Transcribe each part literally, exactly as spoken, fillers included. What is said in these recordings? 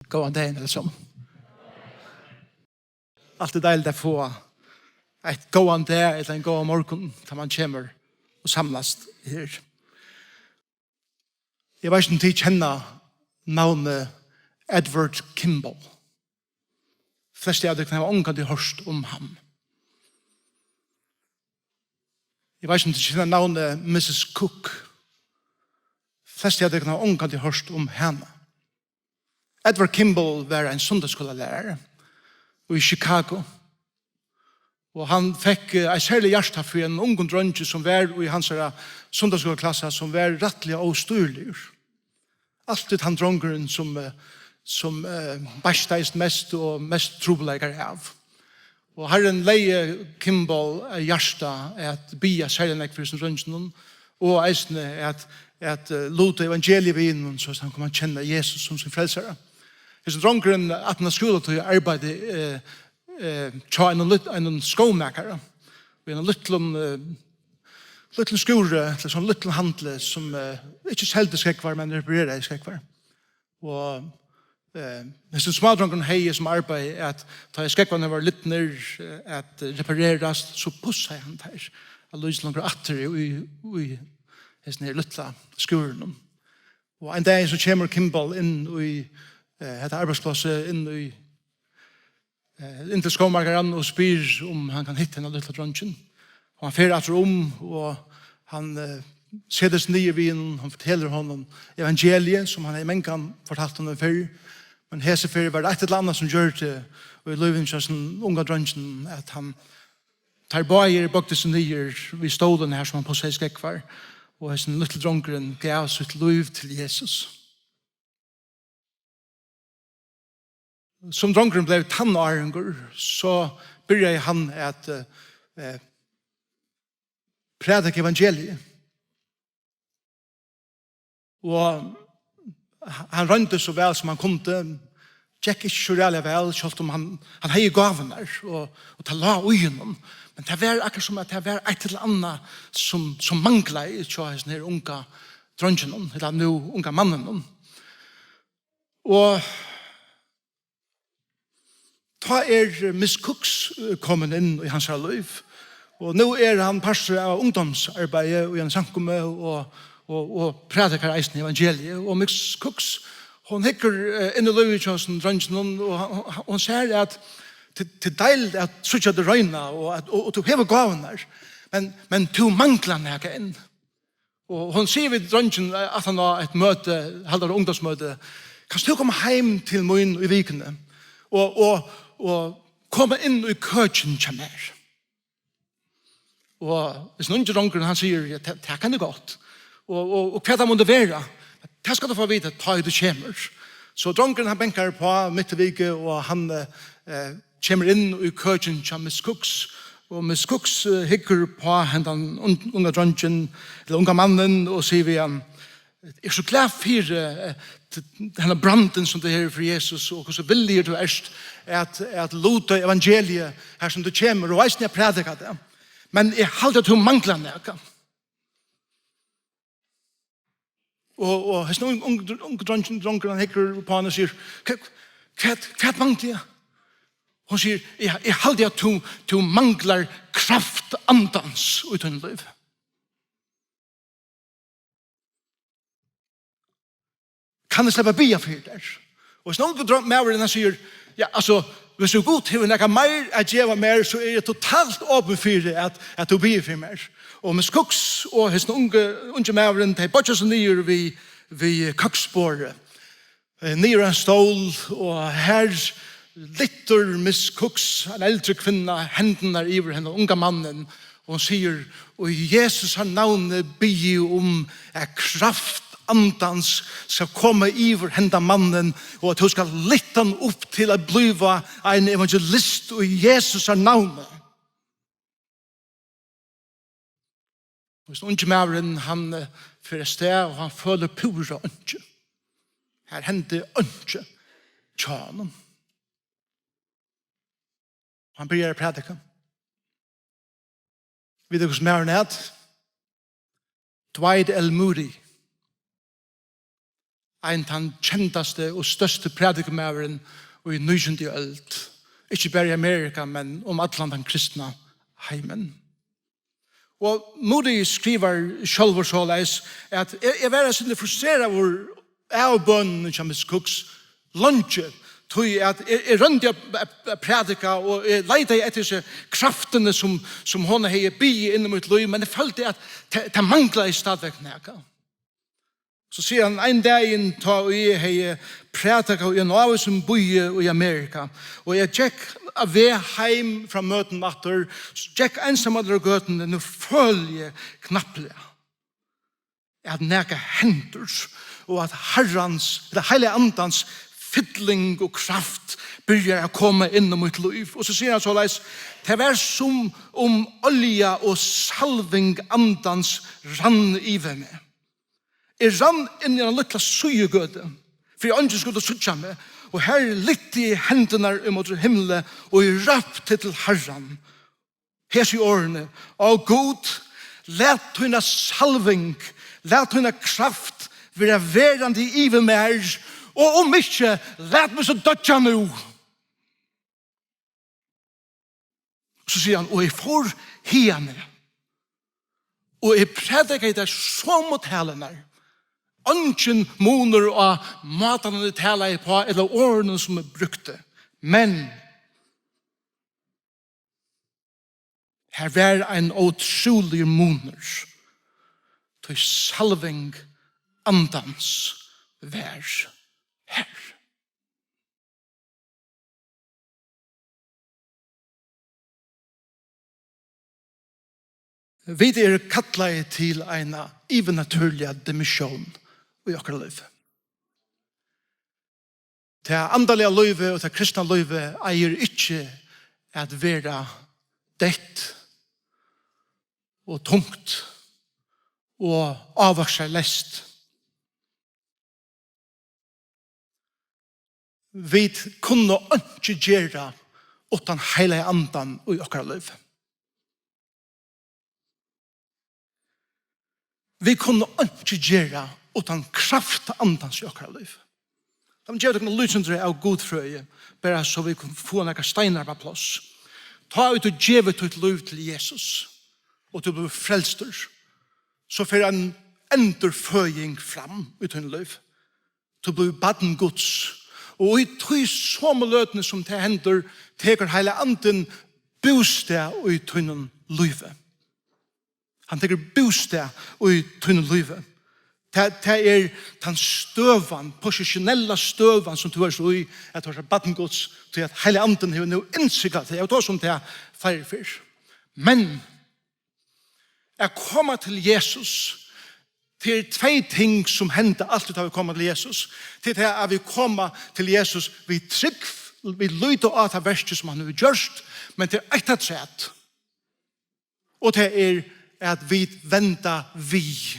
Góðan dagin, ella so. Altíð deiligt at fáa ein góðan dag ella ein góðan morgun, tá man kemur og samlast her. Eg veit ikki, um tit kenna navnið Edward Kimball. Flestu av tykkum hava ongantíð hoyrt um hann. Eg veit ikki, um tit kenna navnið Missus Cook. Flestu av tykkum hava ongantíð hoyrt um hana. Edward Kimball var ein sunnudagsskúlalærari í Chicago. Og hann fekk, eh, eitt serligt hjarta fyri einum ungum dreingi, sum var í hansara sunnudagsskúlaklassa, sum var rættiliga óstýriligur. Altíð hann drongurin, sum, eh, sum, eh, beistaðist mest og mest trupulleikar av. Og Harrin legði Kimball á hjarta at biðja serliga nógv fyri hesum dreinginum, og eisini at, at, eh, luta evangeliið við honum, so at hann kom at kenna Jesus sum sín frelsara. Hesin drongurin, aftan á skúlatíð, arbeiddi, eh, eh, hjá einum lit-, einum skómakara, í einum lítlum, eh, lítlum skúri, ella sovorðnum lítlum handli, sum, eh, ikki seldi skógvar, men repareraði skógvar. Og, eh, hesin smádrongurin hevði sum arbeiði, at tá ið skógvarnir vóru lidnir, eh, at reparerast, so pussaði hann teir, at líta longur aftur í, í hesum her lítla skúrinum. Og ein dagin so kemur Kimball inn í, eh, hetta arbeiðsplássið, inn í, eh, inn til skómakaran og spyr, um hann kann hitta henda lítla dreingin. Og hann fer aftur um, og hann, eh, setir seg niður við honum, hann fortelur honum evangeliið, sum hann hevði mangan fortalt honum fyrr. Men hesa ferð var eitt ella annað, sum gjørdi í lívinum hjá hesum unga dreinginum, at hann, teir báðir boygdu seg niður við stólin har, sum hann pussaði skógvar, og hesin lítli drongurin gav sítt lív til Jesus. Sum drongurin bleiv tannáringur, so byrjaði hann at, eh, eh, prædika evangeliið. Og hann royndi so væl, sum hann kundi. Gekk ikki so ræðuliga væl, sjálvt um hann, hann hevði gávurnar, og, og tað lá í honum. Men tað var akkurát sum, at tað var eitt ella annað, sum, sum manglaði hjá hesum her unga dreinginum, ella nú unga manninum. Og tá er Miss Cooks, eh, komin inn í hansara lív. Og nú er hann partur av ungdómsarbeiði í eini samkomu og, og, og prædikar eisini evangeliið. Og Miss Cooks, hon hyggur, eh, inn í lívið hjá hesum dreinginum, og hon, hon, hon sær, at tað, tað er deiligt at síggja teg royna, og, at, og, og tú hevur gávurnar, men, men tú manglar nakað enn. Og hon sigur við dreingin, eh, aftan á eitt møti, halda ungdómsmøti: "Kanst tú koma heim til mín í vikuni og, og, og koma inn í køkin hjá mær?" Og hesin ungi drongurin, hann sigur: "Ja, tað, tað kann eg gott. Og, og, og hvat tað mundi vera, tað skalt tú fáa at vita, tá ið tú kemur." So drongurin, hann bankar uppá mitt í viku, og hann, eh, eh, kemur inn í køkin hjá Miss Cooks, og Miss Cooks, eh, hyggur uppá hendan un-, unga dreingin, ella unga mannin, og sigur við hann: "Eg eri so glað fyri, eh, t-, hendan brandin, sum tú hevur fyri Jesus, og hvussu villigur tú ert at, at luta evangeliið har sum tú kemur, og eisini at prædika tað. Men eg haldi, at tú manglar nakað." Og, og hesin ung-, ung-, ungi drongurin, drongurin, hann hyggur uppá hana og sigur: "Hvat, hvat, hvat mangli eg?" Hon sigur: "Eg, eg haldi, at tú, tú manglar kraft andans í tínum lívi. Kann eg sleppa at biðja fyri tær?" Og hesin ungi dro-, maðurin, hann sigur: "Ja, altso, viss tú, Gud, hevur nakað meir at geva mær, so eri eg totalt opin fyri, at, at tú biður fyri mær." Og Miss Cooks og hesin ungi, ungi maðurin, tey boyggja seg niður við, við køksborðið, eh, niður á ein stól, og har lyftir Miss Cooks, ein eldri kvinna, hendurnar yvir hendan unga mannin, og hon sigur: "Og í Jesusar navni biði eg um, at kraft andans skal koma yvir hendan mannin, og at tú skal lyfta hann upp til at blíva ein evangelist í Jesusar navni." Og hesin ungi maðurin, hann, eh, fer avstað, og hann følir púra einki. Her hendi einki hjá honum. Hann byrjar at prædika. Vita, hvussu maðurin æt? Dwight L. Moody. ein tann kendasti og størsti prædikumaðurin í nítjandu øld. Ikki bara í Amerika, men um allan tann kristna heimin. Og Moody skrivar sjálvur soleiðis, at eg, eg var eitt sindur frustreraður av bønini hjá Miss Cooks leingi, tí at eg, eg royndi at, at, at prædika, og eg leitaði eftir hesi kraftini, sum, sum hon hevði biðið inn í mítt lív, men eg følti, at tað, tað manglaði stadigvæk nakað. So sigur hann, ein dagin, tá ið eg hevði prædikað í einum ávísum býi í Amerika, og eg gekk á veg heim frá møtum aftur, so gekk einsamallur á gøtuni, nú føli eg knappliga, at nakað hendir, og at Harrans, ella Heilaga Andans fylling og kraft byrjar at koma inn í mítt lív. Og so sigur hann soleiðis, tað var sum um olja og salving Andans rann yvir meg. Eg rann inn í eina lítla síðugøtu, fyri at eingin skuldi síggja meg, og har lyfti eg hendurnar ímóti himli, og eg rópti til Harran hesi orðini: Ó Gud, lat tína salving, lat tína kraft vera verandi yvir mær, og um ikki, lat meg so doyggja nú. So sigur hann, og eg fór hiðani, og eg prædikaði tær somu talurnar. Eingin munur á mátanum eg talaði uppá, ella orðunum, sum eg brúkti. Men har var ein ótrúligur munur, tí salving Andans var har. Vit eru kallaðir til eina yvirnatúrliga dimensjón í okkara lívi. Tað andaliga lívið og tað kristna lívið eigur ikki at vera deytt og tungt og ávøkstrarleyst. Vit kunnu einki gera uttan Heilaga Andan í okkara lív. Vit kunnu einki gera uttan kraft Andans í okkara lív. Lat meg geva tykkum eitt lítið sindur av gudfrøði, bara so vit kunnu fáa nakrar steinar upp á pláss. Tá ið tú gevur títt lív til Jesus, og tú blívur frelstur, so fer ein endurføðing fram í tín lív. Tú blívur barn Guds. Og í tí somu løtuni sum tað hendir, tekur Heilagi Andin bústað í tínum lívi. Hann tekur bústað í tínum lívi. Tað, tað er tann støðan, posisjonella støðan, sum tú ert í, at tú ert barn Guds, tí at Heilagi Andin hevur nú innsiglað teg, og tað sum tað feirir fyrr. Men at koma til Jesus, tað er tvey ting, sum henda altíð, tá vit koma til Jesus. Tað er tað, at vit koma til Jesus, vit trúgv, vit líta á tað verkið, sum hann hevur gjørt, men tað er eitt afturat. Og tað er, at vit venda við.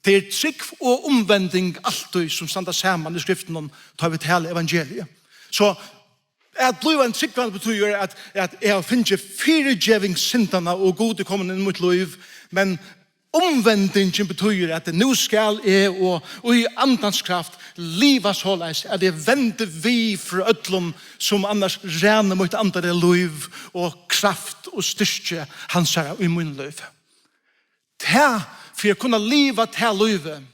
Tað er trúgv og umvending altíð, sum standa saman í Skriftunum, tá vit tala evangeliið. So at blíva ein trúgvandi betýðir, at, at eg havi fingið fyrigeving syndanna, og Gud er komin inn í mítt lív. Men umvendingin betýðir, at nú skal eg og í Andans kraft liva soleiðis, at eg vendi við frá øllum, sum annars ræna mítt andaliga lív og kraft og styrki hansara í mínum lívi. Tað, fyri at kunna liva tað lívið,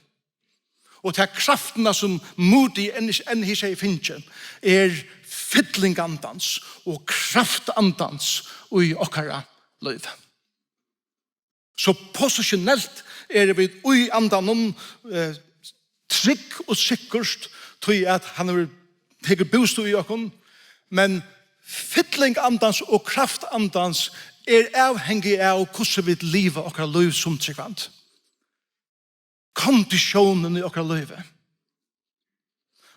og ta kraftina, sum Moody enn, enn ikki hevði fingið, er fylling Andans og kraft Andans í okkara lív. So posisjonelt eru vit í Andanum, eh, trygg og sikkurt, tí at hann hevur, tekur bústað í okkum, men fylling Andans og kraft Andans er avhangig av, hvussu vit liva okkara lív sum trúgvandi. Kondisjónin í okkara lívi.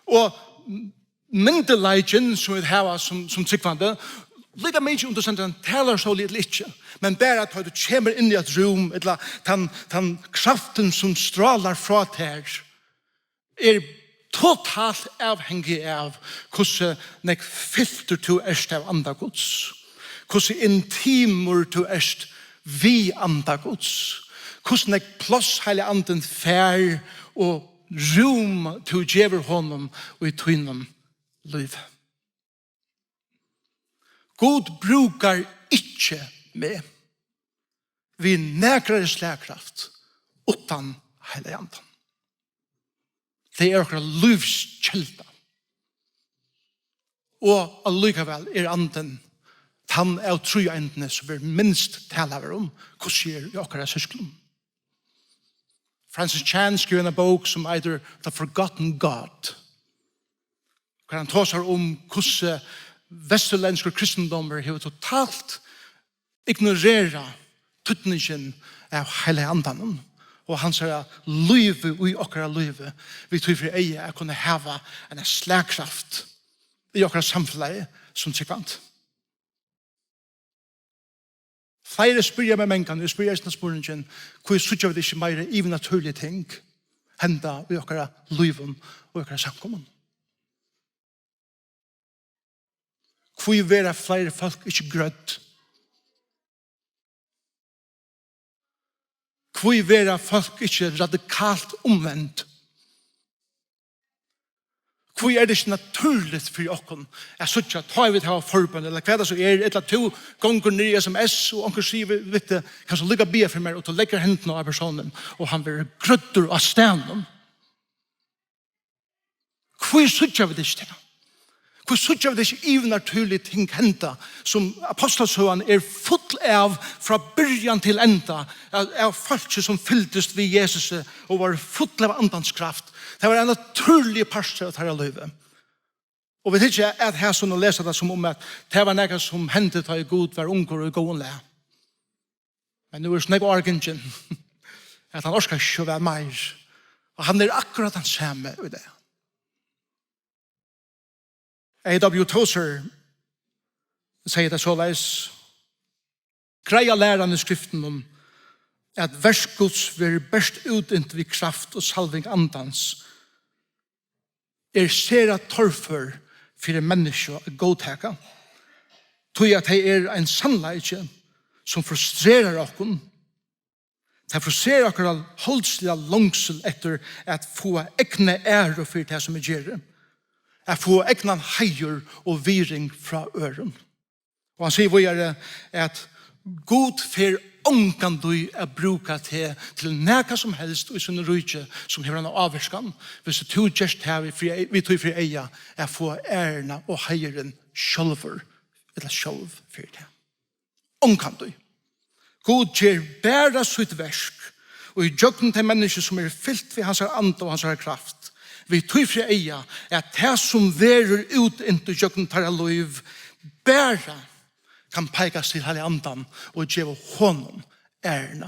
Og myndugleikin, sum vit hava sum, sum trúgvandi, líka mikið um tú stendur í ein talarstól ella ikki, men bara tá tú kemur inn í eitt rúm, ella tann, tann kraftin, sum strálar frá tær, er totalt avhangig av, hvussu nógv fyltur tú ert av Anda Guds, hvussu intimur tú ert við Anda Guds, hvussu nógv pláss Heilagi Andin fær og rúm tú gevur honum í tínum lívi. Gud brúkar ikki meg við nakrari slagkraft uttan Heilaga Andan. Tað er okkara lívskelda. Og allíkavæl er Andin tann av tríeindini, sum er minst talaður um, hvussu er í okkara syskinum. Francis Chan skrivaði eina bók sum eitur The Forgotten God, har hann tosar um, hvussu vesturlendskur kristindómur hevur totalt ignorerað týdningin av Heilaga Andanum og hansara lívi í okkara lívi, við tí fyri eyga at kunna hava eina slagkraft í okkara samfelagi sum trúgvandi. Fleiri spyrja meg mangan, eg spyrji eisini spurningin, hví síggja vit ikki meira yvirnatúrlig ting henda í okkara lívum og okkara samkomum? Hví verða fleiri fólk ikki grødd? Hví verða fólk ikki radikalt umvend? Hví er tað ikki natúrligt fyri okkum at síggja, tá ið vit hava forbøn, ella hvat tað so er, ella tú gongur niður í S M S, og onkur sigur við, við teg, kanst tú líka biðja fyri mær, og tú leggur hendina á persónin, og hann verður grøddur á staðnum? Hví síggja vit ikki tað? Hví síggja vit ikki yvirnatúrlig ting henda, sum Ápostlasøgan er full av frá byrjan til enda, av, av fólki sum fylgdust við Jesusi og vóru full av Andans kraft? Tað var ein natúrligur partur av teirra lívi. Og vit hyggja at hesum og lesa tað sum um, at tað var nakað sum hendi, tá ið Gud var ungur og í góðum lag. Men nú er so nógv ár gingin, at hann orkar ikki so væl meir. Og hann er akkurát tann sami í dag. A W Tozer segði tað soleiðis: Greiða læran í Skriftunum, at verk Guds verður bert útint við kraft og salving Andans, er sera torfør fyri menniskju at góðtaka, tí at tað er ein sannleiki, sum frustrerar okkum. Tað frustrerar okkara holdsliga longsul eftir at fáa egna æru fyri tað, sum eg geri, at fáa egnan heiður og virðing frá øðrum. Og hann sigur víðari, at Gud fer ongantíð at brúka teg til nakað sum helst í sínum ríki, sum hevur eina ávirkan, viss tú gert tað við, fyri, við tí fyri eyga at fáa æruna og heiðurin sjálvur, ella sjálv fyri tað. Ongantíð. Gud ger bara sítt verk, og í gjøgnum tey menniskju, sum eru fylt við hansara anda og hansara kraft, við tí fyri eyga, at tað, sum verður útint í gjøgnum teirra lív, bara kann peikast til Heilaga Andan og geva honum æruna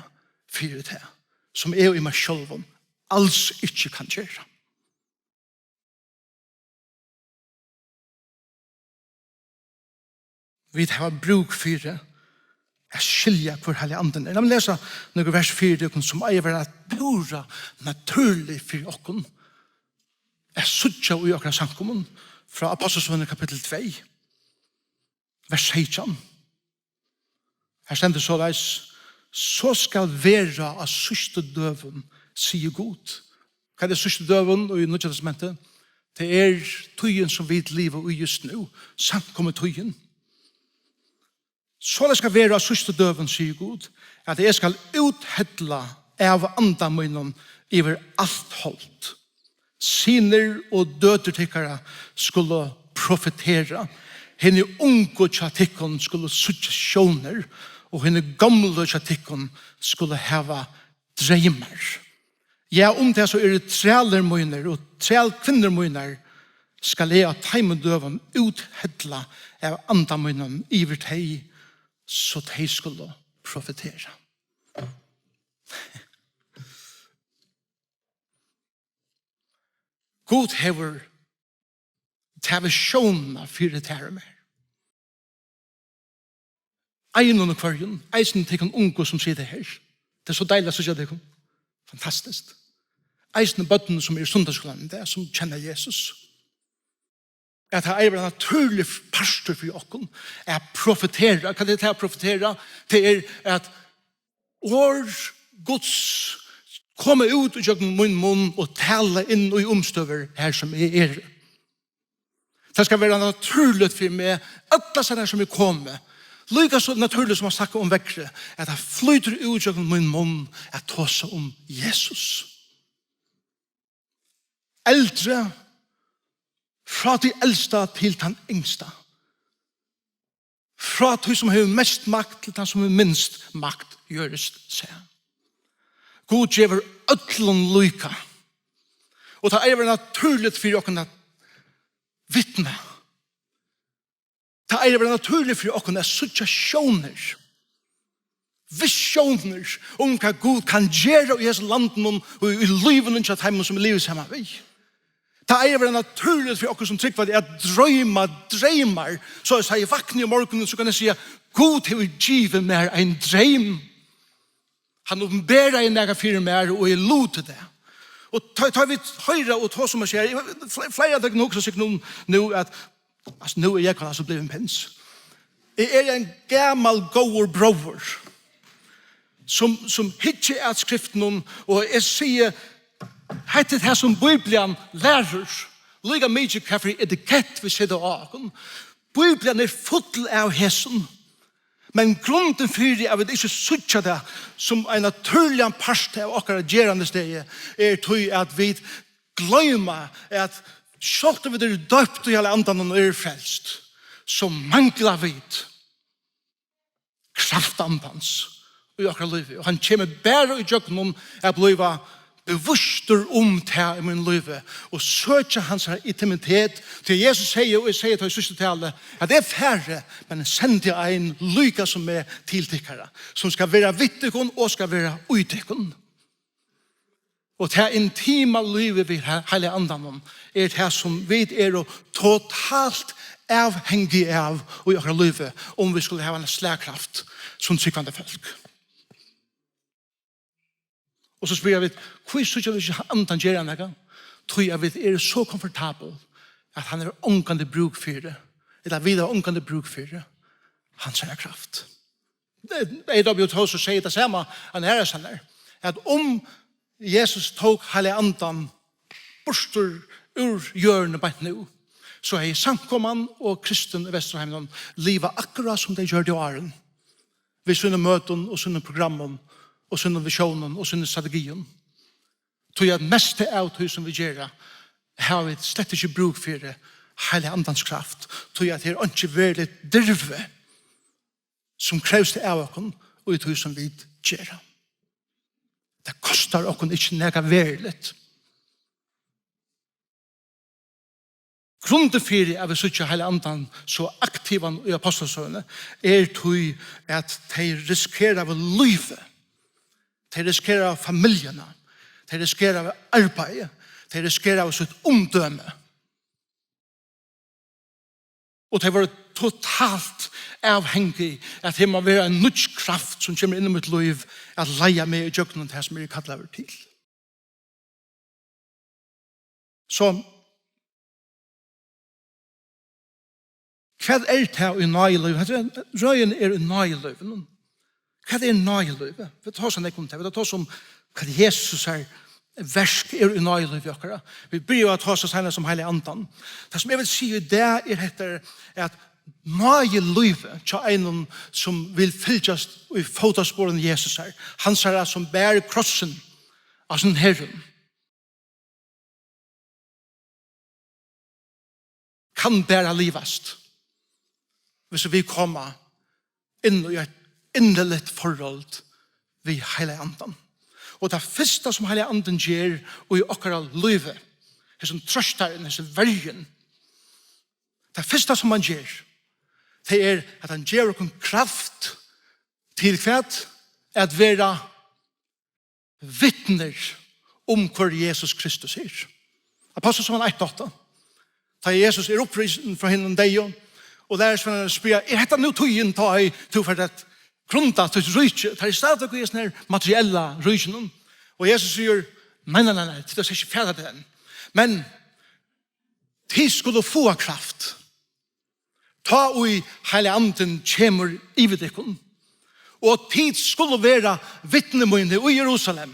fyri tað, sum eg í mær sjálvum als ikki kann gera. Vit hava brúk fyri at skilja, hvør Heilagi Andin er. Lat meg lesa nøkur vers fyri tykkum, sum eiga at vera púra natúrlig fyri okkum at síggja í okkara samkomum, frá Ápostlasøguni kapittul tvey, vers seytjan. Her stendur soleiðis: So skal vera á síðstu døgum, sigur Gud. Hvat er síðstu døgum í Nýggja Testamenti? Tað er tíðin, sum vit liva í júst nú, samkomutíðin. Soleiðis skal vera á síðstu døgum, sigur Gud, at eg skal úthella av anda mínum yvir alt hold. Synir og døtur tykkara skulu profetera, hini ungu hjá tykkum skulu síggja sjónir, og hini gomlu hjá tykkum skulu hava dreymar. Ja, um tað so eru trælir mínir og trælkvinnur mínar, skal eg á teimum døgum úthella av anda mínum yvir tey, so tey skulu profetera. Gud hevur tað við sjónina fyri tær og mær. Einum og hvørjum, eisini tykkum ungu, sum sita her. Tað er so deiligt at síggja tykkum. Fantastiskt. Eisini børnum, sum eru í sunnudagsskúlanum í dag, sum kenna Jesus. At tað er ein natúrligur partur fyri okkum at profetera. Hvat er tað at profetera? Tað er at orð Guds koma út ígjøgnum mín munn og tala inn í umstøður har sum eg eri. Tað skal vera natúrligt fyri meg, allastaðni sum eg komi. Líka so natúrligt sum at snakka um veðrið, at tað flýtur út gjøgnum mín munn at tosa um Jesus. Eldri, frá tí elsta til tann yngsta. Frá tí sum hevur mest makt til tann sum hevur minst makt, gjørist sæð. Gud gevur øllum líka. Og tað eigur at vera natúrligt fyri okkum at vitna. Tað eigur at vera natúrligt fyri okkum at síggja sjónir, visjónir um hvat Gud kann gera í hesum landinum og í lívinum hjá teimum, sum vit liva saman við. Tað eigur at vera natúrligt fyri okkum sum trúgva at droyma dreymar, so at eg vakni um morgunin, so kann eg siga: Gud hevur givið mær ein dreym. Hann opinberaði nakað fyri mær, og eg luti tað. Og tá, tá vit hoyra og tosa um at siga, eg, fle-, fleiri av tykkum hugsa sikkurt nú, nú at, altso, nú er eg kanska blivin pins. Eg eri ein gamal, góður bróðir, sum, sum hyggi at skriftunum, og eg sigi, hetta er tað, sum Bíblian lærir, líka mikið, hvat fyri etikett vit seta á okkum. Bíblian er full av hesum. Men grundin fyri, at vit ikki síggja tað sum ein natúrligan part av okkara gerandisdegi, er tí, at vit gloyma, at sjálvt um vit eru døypt í Heilaga Andanum og eru frelst, so mangla vit kraft Andans í okkara lívi. Og hann kemur bara í gjøgnum at blíva bevistur um tað í mínum lívi og søkja hansara intimitet. Tí Jesus segði, og eg segði tað í síðstu talu, at eg fari, men eg sendi ein líka sum meg til tykkara, sum skal vera við tykkum og skal vera í tykkum. Og tað intima lívið við He-, Heilaga Andanum er tað, sum vit eru totalt avhangig av í okkara lívi, um vit skulu hava eina slagkraft sum trúgvandi fólk. Og so spyrja vit, hví síggja vit ikki Andan gera nakað? Tí at vit eru so komfortabel, at hann hevur ongantíð brúk fyri, ella vit hava ongantíð brúk fyri hansara kraft. A W Tozer segði tað sama, hann er sannar, at um Jesus tók Heilaga Andan burtur úr jørðini beint nú, so hevði samkoman og kristin í Vesturheiminum livað akkurát sum tey gjørdu áðrenn, við sínum møtum og sínum programmum og sínum visjónum og sínum strategium. Tí at mest av tí sum vit gera, hava vit slett ikki brúk fyri Heilaga Andans kraft, tí at her er einki veruligt dirvi sum krevst av okkum í tí sum vit gera. Tað kostar okkum ikki nakað veruligt. Grundin fyri at vit síggja Heilaga Andan so aktivan í Ápostlasøguni er tí, at tey risikeraðu lívið. Tey risikeraðu familjuna. Tey risikeraðu arbeiðið. Tey risikeraðu sítt umdømi. Og tey vóru totalt avhangig, at her má vera ein nýggj kraft, sum kemur inn í mítt lív, at leiða meg ígjøgnum tað, sum eg eri kallaður til. So, hvat er tað í náðilív? Hvat er, røðin er í náðilívinum. Hvat er náðilívið? Vit tosa nógv um tað. Vit tosa um, hvat Jesus er, verk er í náðilívi okkara. Vit byrja at tosa seinast um Heilaga Andan. Tað, sum eg vil siga í dag, er hetta, at náðilívið hjá einum, sum vil fylgjast í fótasporum Jesusar, hansara, sum ber krossin á sínum herðum, kann bara livast, hvis vit koma inn í eitt inderligt forhold við Heilaga Andan. Og tað fyrsta, sum Heilagi Andin ger í okkara lívi, hesin trøstarin, hesin verjin, tað fyrsta, sum hann ger, tað er, at hann gevur okkum kraft til hvat? At vera vitnir um, hvør Jesus Kristus er. Ápostlasøgan eitt átta. Tá Jesus er upprísin frá hinum deyðu, og lærisveinarnir spyrja: "Er hetta nú tíðin, tá ið tú fert at grunda títt ríki?" Teir eru stadigvæk í hesum her materiella ríkinum. Og Jesus sigur: "Nei, nei, nei, nei, tit hava ikki fatað tað enn. Men tit skulu fáa kraft, tá ið Heilagi Andin kemur yvir tykkum. Og tit skulu vera vitni míni í Jerusalem,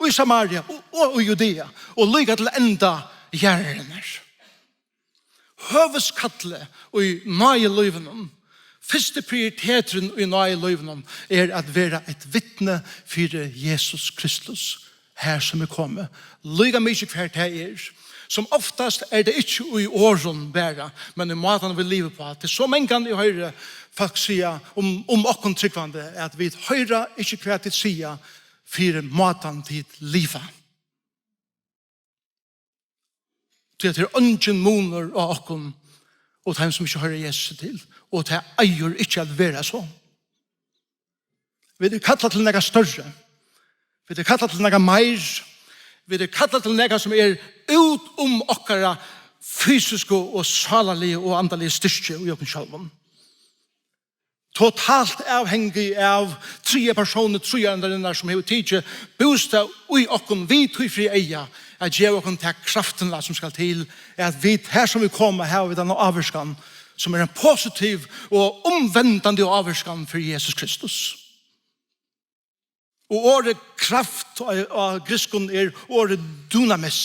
í Samaria og, og í Judea, og líka til enda jarðarinnar. Høvuðskallið í náðilívinum, fyrsti prioriteturin í náðilívinum, er at vera eitt vitni fyri Jesus Kristus, har sum eg komi. Líka mikið hvar tað er. Sum oftast er tað ikki í orðum bara, men í mátan vit liva uppá. Tað er so mangan eg hoyri fólk siga um, um okkum trúgvandi, at vit hoyra ikki hvat tit siga, fyri mátan tit liva. Tí at tað er eingin munur á okkum og teimum, sum ikki hoyra Jesus til, og tað eigur ikki at vera so. Vit eru kallað til nakað størri. Vit eru kallað til nakað meir. Vit eru kallað til nakað, sum er út um okkara fysisku og sálarligu og andaligu styrki í okkum sjálvum. Totalt avhangig av triðja persóni tríeinarinnar, sum hevur tikið bústað í okkum við tí fyri eyga at geva okkum ta kraftina, sum skal til, at vit, har sum vit koma, hava vit eina ávirkan, sum er ein positiv og umvendandi ávirkan fyri Jesus Kristus. Og orðið kraft á, á grikskum er orðið dynamis,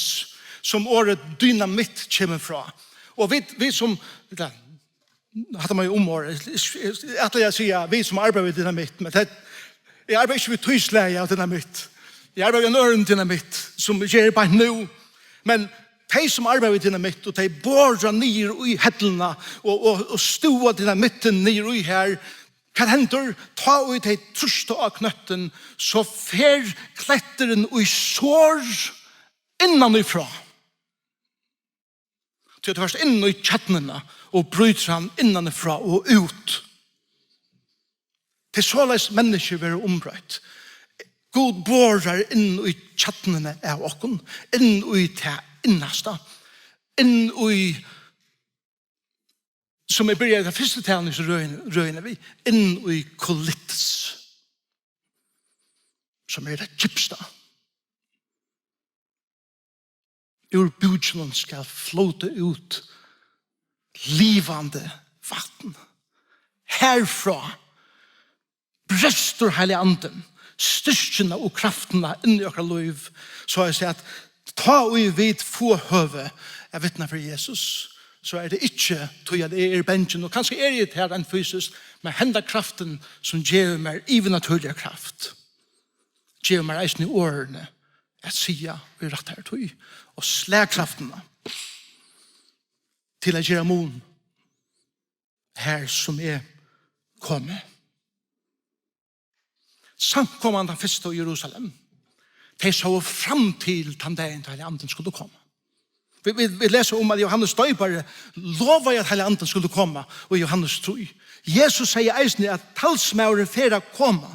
sum orðið dynamitt kemur frá. Og vit, vit sum, hatta má eg umorða, eg, eg, eg ætlaði at siga, vit sum arbeiða við dynamitt, men tað, eg arbeiði ikki við tí slagi av dynamitt. Eg arbeiði við ein øðrum dynamitt, sum eg geri beint nú. Men tey sum arbeiða við dynamitt, og tey bora niður í helluna og, og, og stúva dynamittin niður í har, hvat hendir? Tá ið tey trýsta á knøttin, so fer kletturin í sár innanífrá. Tí at tú fert inn í kjarnuna og brýtur hann innanífrá og út. Tað er soleiðis, menniskjur verður umbroytt. Gud borar inn í kjarnuna av okkum, inn í tað innasta, inn í, sum eg byrjaði ta fyrstu talan í røðini, røðini við, inn í kollitis, sum er tað djúpsta. Úr búkinum skal flóta út livandi vatn. Herfrá brestur Heilagi Andin styrkina og kraftina inn í okkara lív, so at siga, at tá ið vit fáa høvi at vitna fyri Jesus, so er tað ikki tí, at eg eri bangin, og kanska eri eg tað reint fysiskt, men henda kraftin, sum gevur mær yvirnatúrliga kraft, gevur mær eisini orðini at siga í rættari tíð, og slagkraftina til at gera mun, har sum eg komi. Samkoman, tann fyrsta í Jerusalem, tey sóu fram til tann dagin, tá Heilagi Andin skuldi koma. Vit, vit, vit lesa um, at Jóhannes Doypari lovaði, at Heilagi Andin skuldi koma í Jóhannes trý. Jesus segði eisini, at talsmaðurin fer at koma.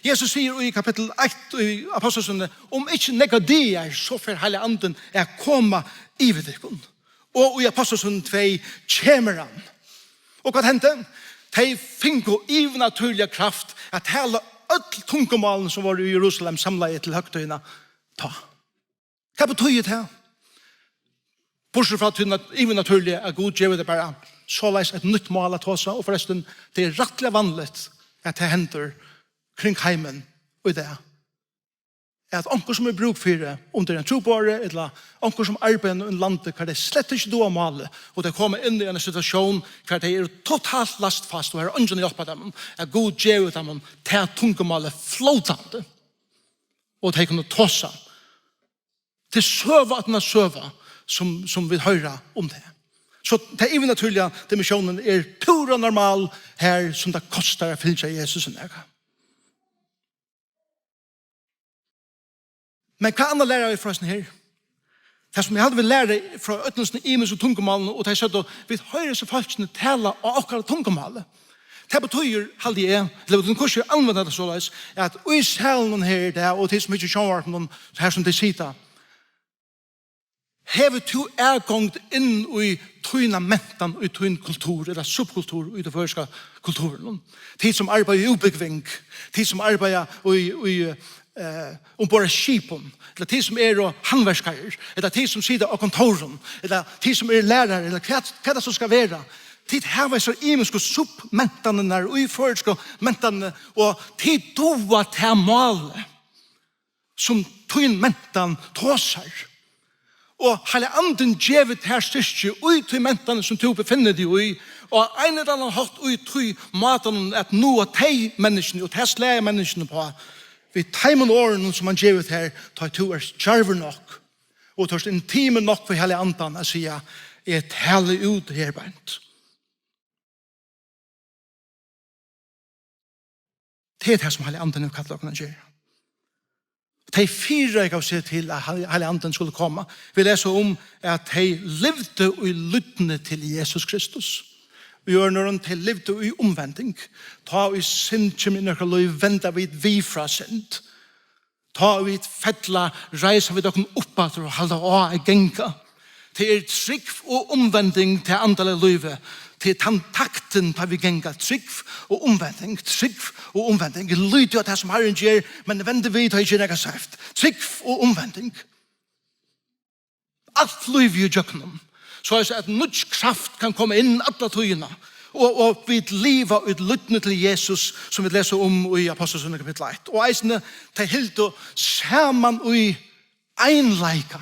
Jesus sigur í kapittul eitt í Ápostlasøguni: "Um ikki nógvar dagar, so fer Heilagi Andin at koma yvir tykkum." Og í Ápostlasøguni tvey kemur hann. Og hvat hendi? Tey fingu yvirnatúrliga kraft at tala øll tungumálini, sum vóru í Jerusalem samlaði til høgtíðina tá. Hvat betýðir tað? Burtur frá tí nat-, yvirnatúrliga, at Gud gevur tær bara soleiðis eitt nýtt mál at tosa, og forrestin, tað er rættiliga vanligt, at tað hendir kring heimin í dag, at onkur, sum er brúk fyri, um tað er ein trúboðari, ella onkur, sum arbeiðir í einum landi, hvar tey slett ikki duga málið, og tey koma inn í eina situatión, hvar tey eru totalt læst fast, og har er eingin at hjálpa teimum, at Gud gevur teimum tað tungumálið flótandi, og tey kunnu tosa. Tað er søga aftan á søga, sum, sum vit hoyra um tað. So tað yvirnatúrliga dimensionin er púra normal her, sum tað kostar at fylgja Jesus og nakað. Men hvat annað læra vit frá hesum her? Tað, sum eg haldi, vit læra frá øllum sum ymisku tungumálunum, og tey søgdu: "Vit hoyra hesi fólkini tala á okkara tungumáli." Tað betýðir, haldi eg, ella vit kunnu hvørki anvenda tað soleiðis, at í salinum her í dag, og tit sum hyggja í sjónvarpinum, har sum tit sita, hevur tú atgongd inn í tína mentan, í tín kultur, ella subkultur í tí føroyska kulturinum. Tit sum arbeiða í útbúgving, tit sum arbeiða í, í, eh, umborð á skipum, ella tit sum eru handverkarar, ella tit sum sita á kontórum, ella tit sum eru lærarar, ella hvat, hvat tað so skal vera. Tit hava hesar ymisku submentanirnar í føroysku mentanini, og tit duga tað málið. sum tín mentan tosar. Og Heilagi Andin gevur tær styrki í tí mentan, sum tú befinnur teg í, og á ein ella annan hátt í tí mátanum at náa tey menniskjuni og tað slagið av menniskjum uppá, við teimum orðunum, sum hann gevur tær, tá tú ert djarvur nokk, og tú ert intimur nokk við Heilaga Andan at siga: "Eg tali út her beint." Tað er tað, sum Heilagi Andin hevur kallað okkum at gera. Tey fyrireikaðu seg til, at Heil-, Heilagi Andin skuldi koma. Vit lesa um, at tey livdu í lydni til Jesus Kristus. Í øðrum orðum, tey livdu í umvending. Tá ið synd kemur inn í okkara lív, venda vit við frá synd. Tá vit fella, reisa vit okkum upp aftur og halda á at ganga. Tað er trúgv og umvending til andaliga lívið. Tað er tann taktin, tá vit ganga. Trúgv og umvending, trúgv og umvending. Eg líti á tað, sum Harrin ger, men vendi við, tá eg geri nakað skeivt. Trúgv og umvending. Alt lívið ígjøgnum. Soleiðis at nýggj kraft kann koma inn alla tíðina. Og, og vit liva í lydni til Jesus, sum vit lesa um í Ápostlasøguni kapittul eitt. Og eisini, tey hildu saman í einleika.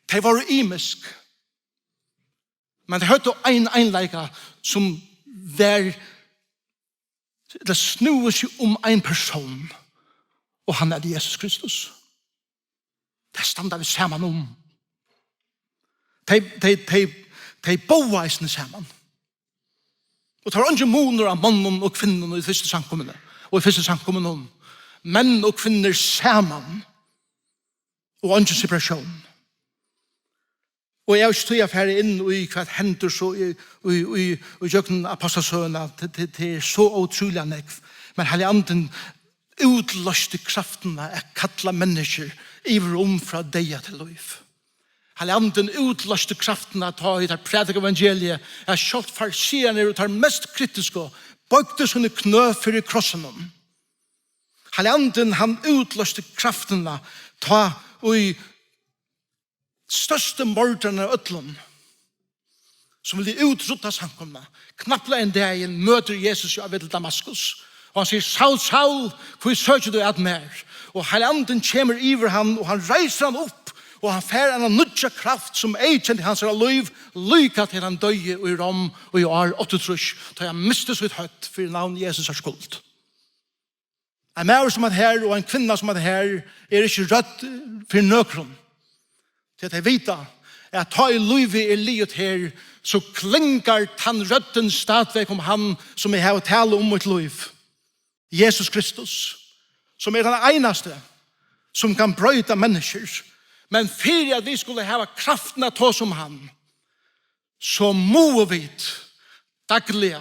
Tey vóru ymisk, men tey høvdu ein einleika, sum var, tað snúði seg um ein persón, og hann er Jesus Kristus. Tað standa vit saman um. Tey, tey, tey, tey bóðu eisini saman. Og tað var eingin munur á monnum og kvinnum í fyrstu samkomuni, og í fyrstu samkomunum. Menn og kvinnur saman, og eingin separatión. Og eg havi ikki tíð at fara inn í, hvat hendir so í, í, í, í gjøgnum Ápostlasøguna. Tað, tað, tað er so ótrúliga nógv. Men Heilagi Andin útloysti kraftina at kalla menniskjur yvir um frá deyða til lív. Heilagi Andin útloysti kraftina, tá ið teir prædika evangeliið, at sjálvt farisearnir og teir mest kritisku boygdu síni knø fyri krossinum. Heilagi Andin, hann útloysti kraftina, tá ið størsti mordarin av øllum, sum vildi útrudda samkomuna, knappliga ein dagin møtir Jesus á veg til Damaskus. Og hann sigur: "Saul, Saul, hví søkir tú at mær?" Og Heilagi Andin kemur yvir hann, og hann reisir hann upp, og hann fær eina nýggja kraft, sum eyðkendi hansara lív, líka til hann doyði í Rom í ár áttaogtrýss, tá hann misti sítt høvd fyri navn Jesusar skuld. Ein maður sum hatta her og ein kvinna sum hatta her er ikki rødd fyri nøkrum. Tí at tey vita, at tá ið lívið er liðugt her, so klingar tann røddin stadigvekk um hann, sum eg havi talað um mítt lív. Jesus Kristus, sum er tann einasti, sum kann broyta menniskjur. Men fyri at vit skulu hava kraftina at tosa um hann, so mugu vit dagliga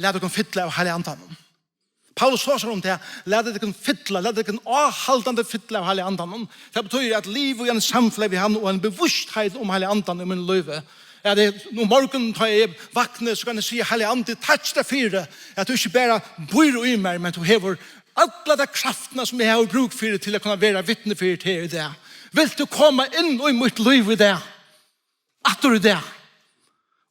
lata okkum fylla av Heilaga Andanum. Paulus tosar um tað: "Latið tykkum fylla, latið tykkum áhaldandi fylla av Heilaga Andanum." Tað betýðir at liva í einum samfelagi við hann og eini bevístheit um Heilaga Andan í mínum lívi. At eg, um morgunin, tá eg vakni, so kann eg siga: "Heilagi Andi, takk fyri at tú ikki bara býr í mær, men tú hevur alla ta kraftina, sum eg havi brúk fyri til at kunna vera vitni fyri teg í dag. Vilt tú koma inn í mítt lív í dag?" Aftur í dag.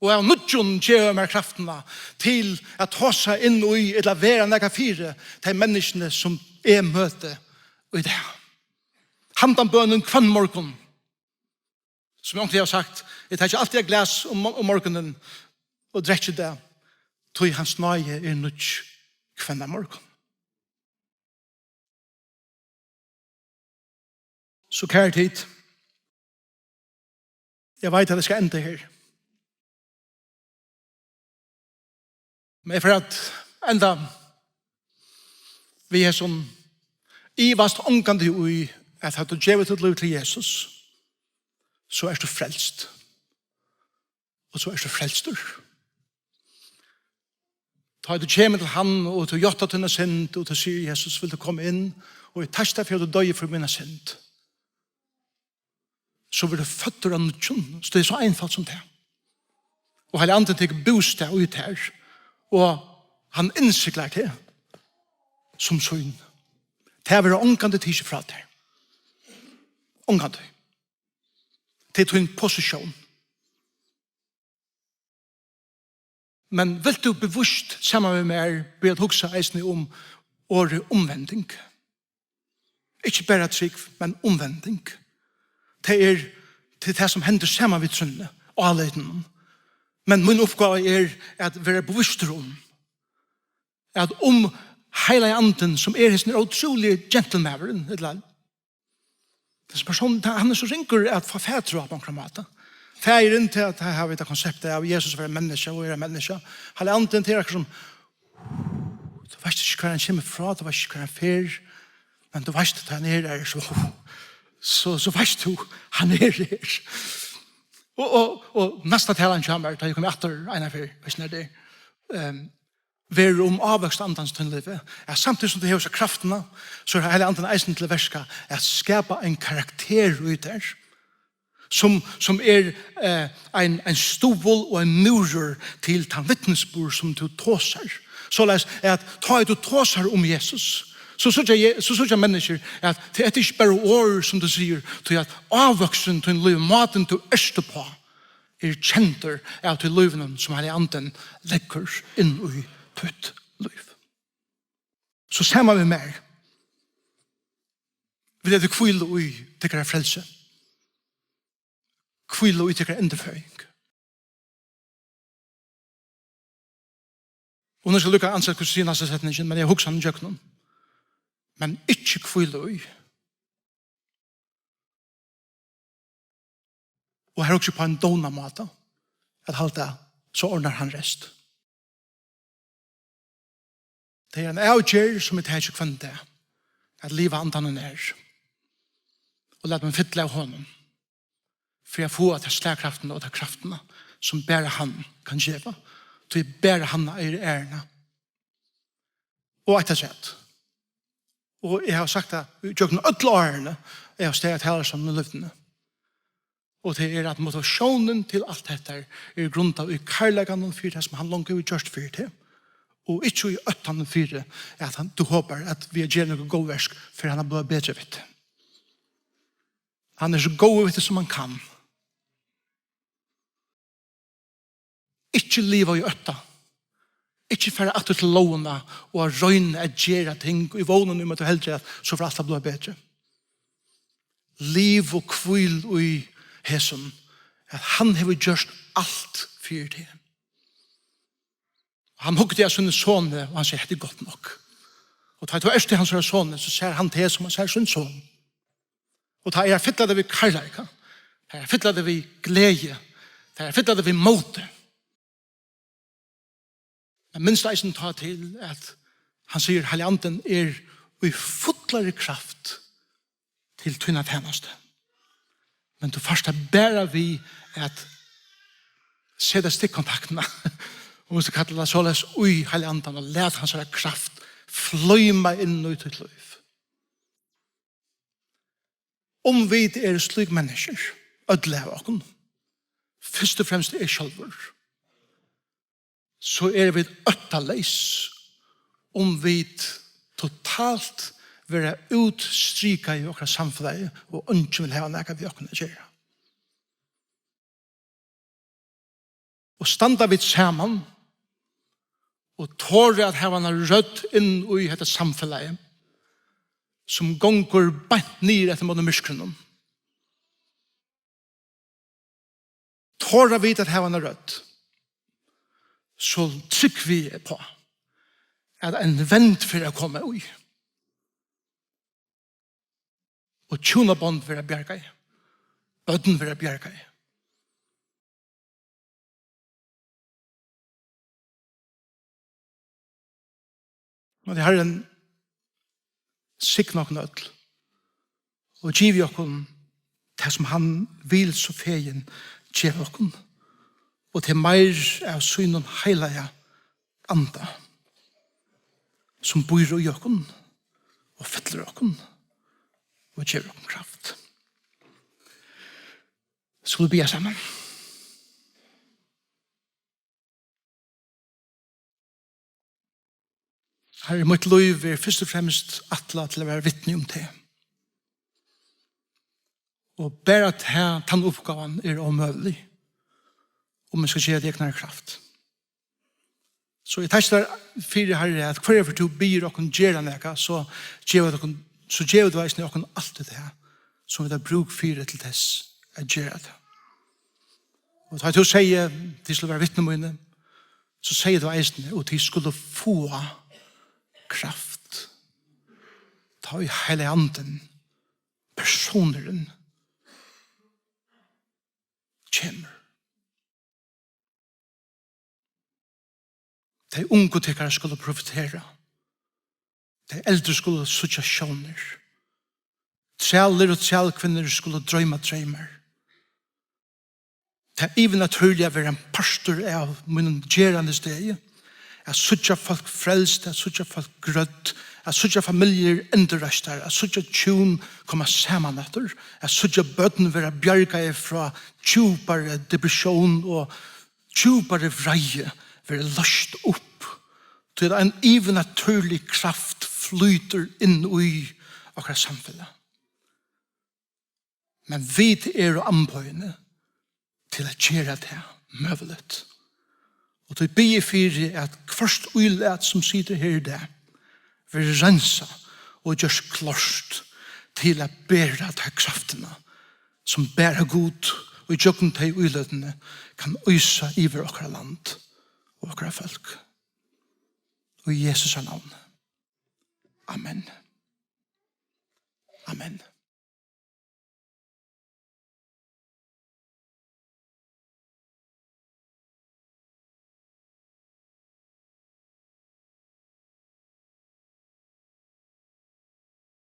Og av nýggjum geva mær kraftina til at tosa inn í ella vera nakað fyri tey menniskjuni, sum eg møti í dag. Handan bønin hvønn morgun, sum eg onkuntíð havi sagt: "Eg taki altíð eitt glas um, um morgunin og drekki tað, tí hans náði er nýggj hvønn morgun." So, kæru tit, eg veit, at eg skal enda her. Men eg fari at enda við hesum: Ivast ongantíð í, at hevur tú givið títt lív til Jesus, so ert tú frelst. Og so ert tú frelstur. Tá tú kemur til hann, og tú játtar tína synd, og tú sigur: "Jesus, vilt tú koma inn?" Og eg takki tær fyri at tú doyði fyri mína synd. So verður tú føddur av nýggjum. So tað er so einfalt sum tað. Og Heilagi Andin tekur bústað í tær, og hann innsiglar teg sum sín. Tað verður ongantíð tikið frá tær. Ongantíð. Tað er tín posisjón. Men vilt tú bevíst, saman við mær, byrja at hugsa eisini um orðið umvending. Ikki bara trúgv, men umvending. Tað er, tað er tað, sum hendir saman við trúnni, álitinum. Men mín uppgáva er at vera bevistur um, at um Heilagi Andin, sum er hesin ótrúligi gentilmaðurin, ella hesin persónurin, tað, hann er so ringur at fáa fatur á á onkran máta. Faðirin, tað, tað hava vit tað konseptið av Jesus vera menniskja og vera menniskja. Heilagi Andin, tað er akkurát sum, tú veitst ikki, hvar hann kemur frá, tú veitst ikki, hvar hann fer, men tú veitst, at hann er her, so, so, so veitst tú, hann er her. Og, og, og næsta talan hjá mær, tá eg komi aftur eina ferð, veitst nær tað er, ehm, verður um ávøkst andans í tínum lívi. Ja, samtíðis sum tú hevur hesa kraftina, so er Heilagi Andin eisini til verka at skapa ein karakter í tær, sum, sum er, eh, ein, ein stuðul og ein múrur til tann vitnisburð, sum tú tosar. Soleiðis at tá ið tú tosar um Jesus, so síggja Je-, so síggja menniskjur at tað er ikki bara orð, sum tú sigur, tí at ávøksturin í tínum lívi, mátin tú ert uppá, er kendur av tí lívinum, sum Heilagi Andin leggur inn í títt lív. So saman við mær, vil eg hvíla í tykkara frelsi, hvíla í tykkara endurføðing. Og nú skal eg líka ansa hvussu sigur næsta setningin, men eg hugsi hann ígjøgnum. Men ikki hvíla í. Og her hugsi eg upp á ein dónamáta at halda, so ordnar hann rest. Tað er ein avgerð, sum eg taki hvønn dag, at liva andanum nær og lata meg fylla av honum, fyri at fáa ta slagkraftina og ta kraftina, sum bara hann kann geva, tí bara hann eigur æruna. Og eitt afturat. Og eg havi sagt tað gjøgnum øll árini, eg havi staðið og talað saman í løtuni. Og tað er, at motivatiónin til alt hetta er grundað í kærleikanum fyri tað, sum hann longu hevur gjørt fyri teg, og ikki í óttanum fyri, at hann, tú hopar, at við at gera nøkur góð verk, fer hann at blíva betri við teg. Hann er so góður við teg, sum hann kann. Ikki liva í ótta. Ikki fara aftur til lógina og at royna at gera ting í vónini um, at tú heldur, at so fer alt at blíva betri. Liv og hvíl í hesum, at hann hevur gjørt alt fyri teg. Hann hugdi at sínum soni, og hann segði: "Hetta er gott nokk." Og tá tú ert hansara sonur, so sær hann teg, sum hann sær sín son. Og tá er hann fyllir teg við kærleika, tá er hann fyllir teg við gleði, tá er hann fyllir teg við móti. Men minst eisini tá til, at hann sigur: "Heilagi Andin er í fullari kraft til tína tænastu." Men tú fært tað bara við at seta stikkontaktina, um tú kalla tað soleiðis, í Heilaga Andan og lat hansara kraft floyma inn í títt lív. Um vit eru slík menniskjur, øll av okkum, fyrst og fremst eg sjálvur, so eru vit óttaleys, um vit totalt verða útstrikað í okkara samfelagi og eingin vil hava nakað við okkum at gera. Og standa vit saman og tora at hava eina rødd inn í hetta samfelagið, sum gongur beint niður eftir móti myrkrinum, tora vit at hava eina rødd, so trúgvi eg uppá, at ein vend fer at koma í. Og hjúnabond verða bjargað. Børn verða bjargað. Og tað Harrin signi okkum øll og givi okkum tað, sum hann vil so fegin geva okkum, og til meir av sínum heilaga Anda, sum býr í okkum og fyllir okkum og gevur okkum kraft. Skulu vit biðja saman? Harri, mítt lív er fyrst og fremst ætlað til at vera vitni um teg. Og bara ta-, tann uppgávan er ómøgulig, um eg skal gera tað í egnari kraft. So eg takki tær fyri, Harri, at hvørja ferð tú biður okkum gera nakað, so gevur tú okkum, so gevur tú eisini okkum alt tað, sum vit hava brúk fyri til tess at gera tað. Og tá tú segði, tit skulu vera vitni míni, so segði tú eisini, og tit skulu fáa kraft. Tá ið Heilagi Andin, persónurin, kemur. Tey ungu tykkara skulu profetera. Tey eldru skulu síggja sjónir. Trælir og trælkvinnur skulu droyma dreymar. Tað yvirnatúrliga verður ein partur av mínum gerandisdegi. At síggja fólk frelst, at síggja fólk grødd, at síggja familjur endurreistar, at síggja hjún koma saman aftur, at síggja børn verða bjargaði frá djúpari depressión og djúpari vreiði verður loyst upp, tí at ein yvirnatúrlig kraft flýtur inn í okkara samfelag. Men vit eru amboðini til at gera tað møguligt. Og tí biði eg fyri, at hvørt ílat, sum situr her í dag, verður reinsað og gjørt klárt til at bera ta kraftina, sum bara Gud og ígjøgnum tey íløtini kann øsa yvir okkara land og okkara fólk. Og í Jesu navni. Amen. Amen.